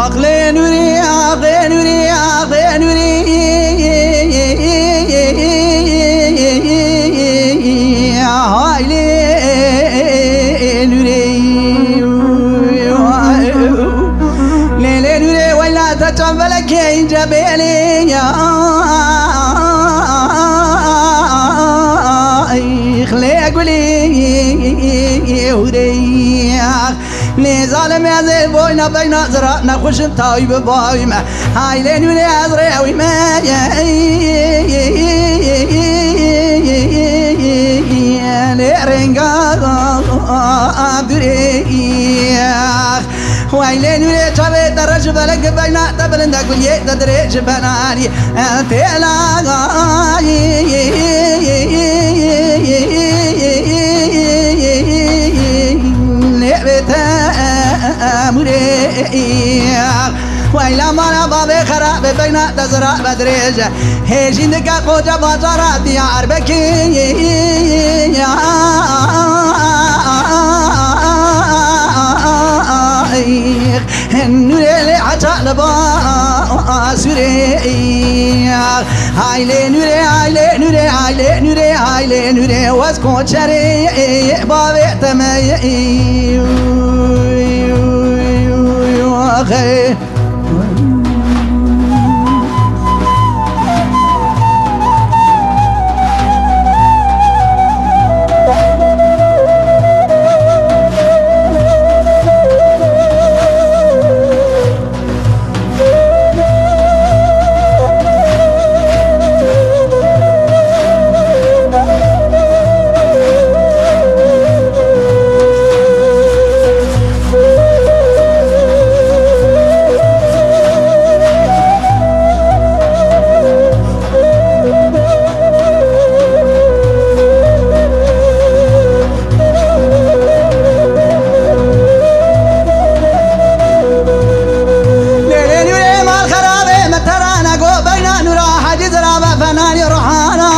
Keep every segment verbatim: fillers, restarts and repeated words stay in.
Axlê nûrê, axê nûrê, axê nûrê. Haylê nûrê. Lê lê nûrê, weyla te çend felekê înce bêlê ya. Xlê gulê hûrê. Lê zalim ez ê boyna beyna zira nexweşim tawî bi bawî me. Hay lê nûnê ez rêwî me. Lê rênga durê. Way lê nûnê çavê te reş û felek beyna te bilind e, guliyê te dirêj benanî. Têla nêvê te mûrê. Weyla mala bavê xerabe beyna te zira be dirêje. Hêjîn dike qoca bacara Diyarbekir. Nûrê lê heta li ba asûrê. Hay lê nûrê, hay lê nûrê, hay lê nûrê, hay lê nûrê, wez koçerê bavê te me. Lê lê nûrê mal xerabê me terane go beyna nûra hecî zirabe fenanî ruhana.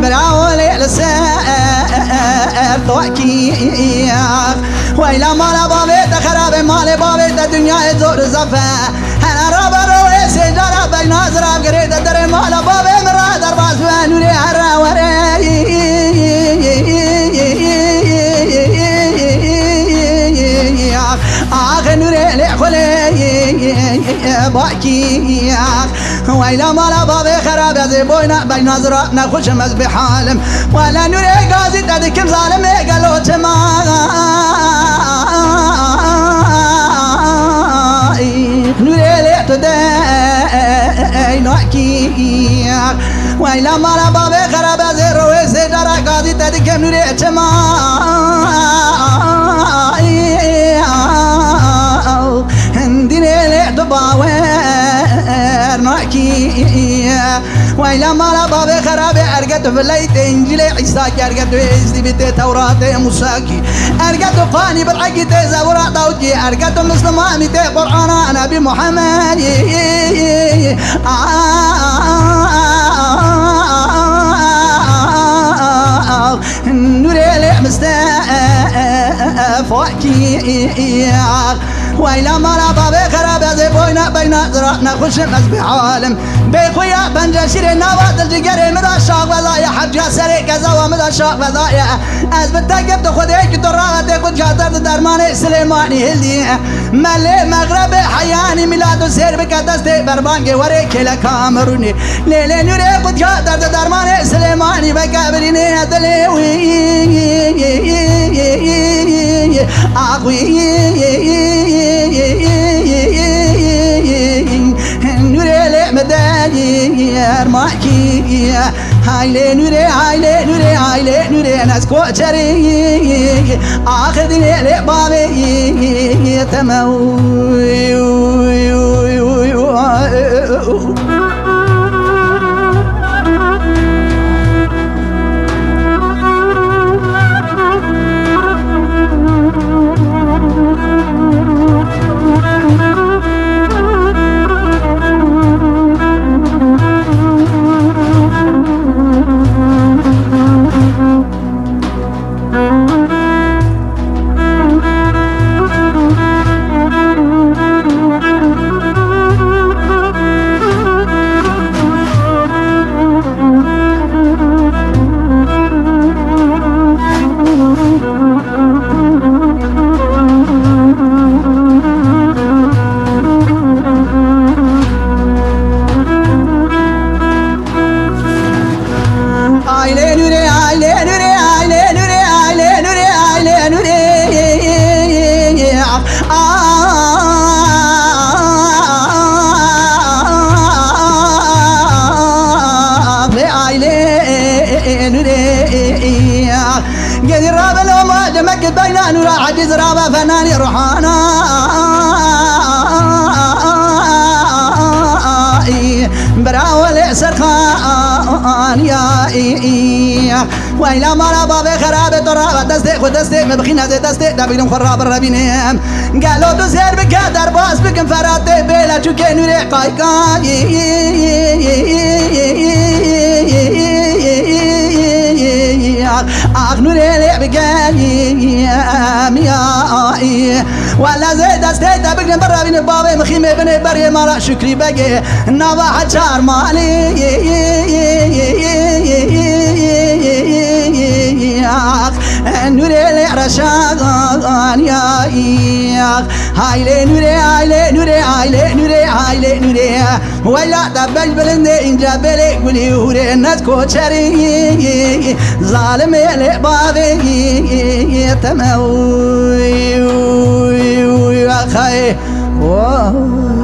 Birawo lê li ser tokî. Weyla mala bavê te xerabê, malê bavê te dinyayê zor û zaf e. Hene rabe rewê sêcara beyna zirav girê de derê mala bavê min ra derbas be nûrê here were. Axe nûrê lê xulê bakî. Weyla mala bavê xerab ez ê boyna beyna zira nexweşim ez bê halim. Wele nûrê gazî te dikim zalimê gelo çima. Nûrê lê tu dey nakî. Weyla mala bavê xerab ez ê rewê sê cara gazî te dikim nûrê çima. Hindînê lê tu bawer nakî. Weyla mala bavê xerabê erge tu vileytê Încîlê Îsa kî, erge tu êzdî bî tê Tewratê Mûsa kî, erge tu qanî bil'ekî tê Zebûra Dawud kî, erge tu mislimanî tê Qur'ana Nebî Muhemmed. Nûrê lê Mistefa kî. Weyla mala bavê xerab ez ê boyna beyna zira nexweşim ez bê alim. Bê xuya pence şîrê nava dil cigerê min da şax vezaye, hevciya serê kezawa min da şax vezaye. Ez bi te giftu Xwedê ki tu raxetê xwe dişa derd dermanê Silêmanî hildî. Melê mexrebê heyanî mîlad û sêr bike destê berbangê werê kêleka mirûnê. Lê lê nûrê qutya derde dermanê Silêmanî veke birînê dilê wî. Ax wî. Nûrê lê min de dermakî. Hay lê nûrê, hay lê nûrê, hay lê nûrê, ez koçerî. Axir dînê lê bavê te me. Gelî rabe loma demek beyna nûra aciz rabe fenanî ruhana. Bira welê serxan ya. Weyla mala bavê xerabe to rabe destê xwe destê me bixîne zê destê de bînim xwe rabe rebînim. Gelo tu sêr bike derbas bikim feratê bêle çûkê nûrê qaykayî. Ax nûrê lê bike miyayî. Wele zê destê te bigrin birevîne bavê mixîmê binê berê mala Şükrî Begê. Nava heçar malî. Ax nûrê lê reşan ya. Ax Haylê nûrê, haylê nûrê, haylê nûrê, haylê nûrê. Weyla te bel bilindê ince belê gulî hûrê net koçerî. Zalimê lê bavê teme. Uy, uy, uy, axay. Oh.